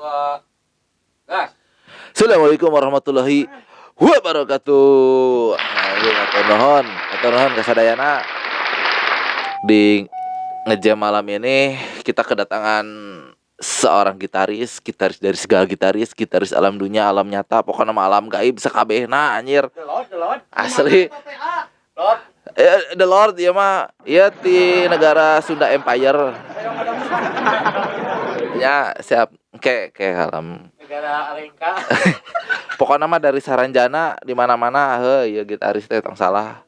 Dua. Gas. Assalamualaikum warahmatullahi wabarakatuh. Ayo hatur nuhun kasadayana. Di ngejam malam ini kita kedatangan seorang gitaris, gitaris dari segala gitaris, gitaris alam dunia, alam nyata, pokoknya mah alam gaib sakabehna anjir. The Lord, The Lord. Asli. Lord. The Lord ieu mah ieu ti negara Sunda Empire. Ya, siap. Ke ke alam. Negara Alengka. Pokoknya mah dari Saranjana di mana-mana heuh ieu gitaris teh tong salah.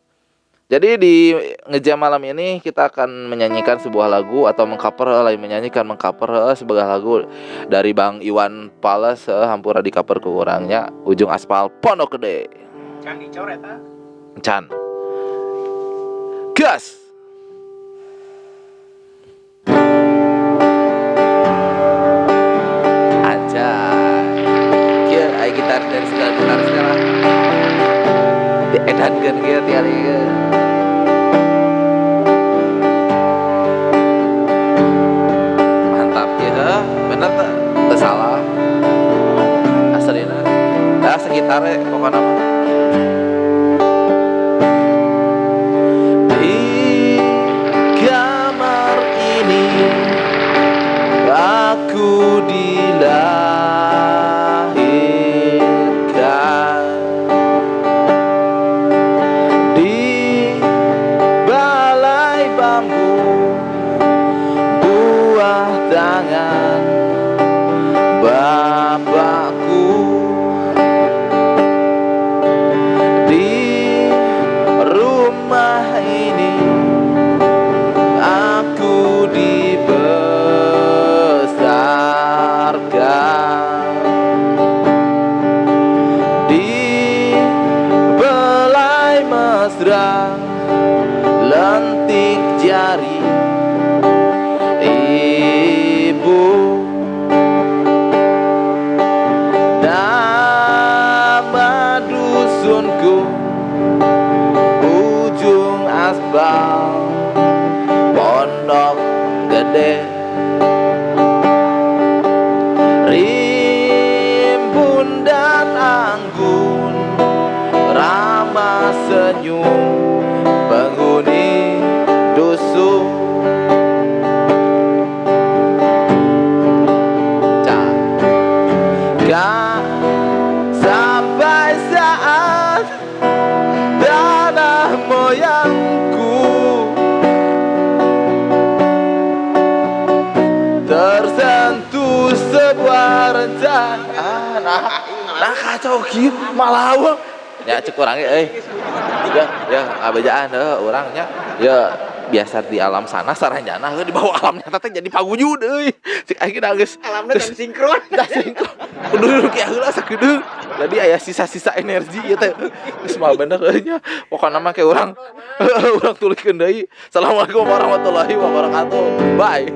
Jadi di ngejam malam ini kita akan menyanyikan sebuah lagu atau mengcover, lain menyanyikan, mengcover sebuah lagu dari Bang Iwan Fals, hampura di cover ku urangnya Ujung Aspal Pondok Gede. Can dicor eta. Can. Gas. Anjay. Kieu aya gitar dari segala gitaris teh lah. Diedankeun kieu tiap ieu. Mantap kieu heuh, bener teu? Teu salah. Aslina. Dah sekitar we pokona mah. Di kamar ini aku dilahirkan, di balai bambu buah tangan bapakku, di rumah ini aku dibesarkan, di belai mesra lentik jari ibu. Nama dusunku Ujung Aspal Pondok Gede, rimbun dan anggun ramah senyum penghuni dusun. Cak sampai saat tanah moyangku tersentuh sebuah rencana. Nah, kacau kieu malawang. Ya cek urang ge euy. Ya, ya abejaan heuh urang nya. Ya biasa di alam sana saranjana heuh di bawah alam nyata teh jadi paguyud euy. Cek aing geus Alamna dan sinkron. Dah sinkron. Kudu duduk ya heula sakedeung. Jadi aya sisa-sisa energi ieu teh. Geus mah bener euy nya. Pokona mah ke urang urang tulikeun deui. Assalamualaikum warahmatullahi wabarakatuh. Bye.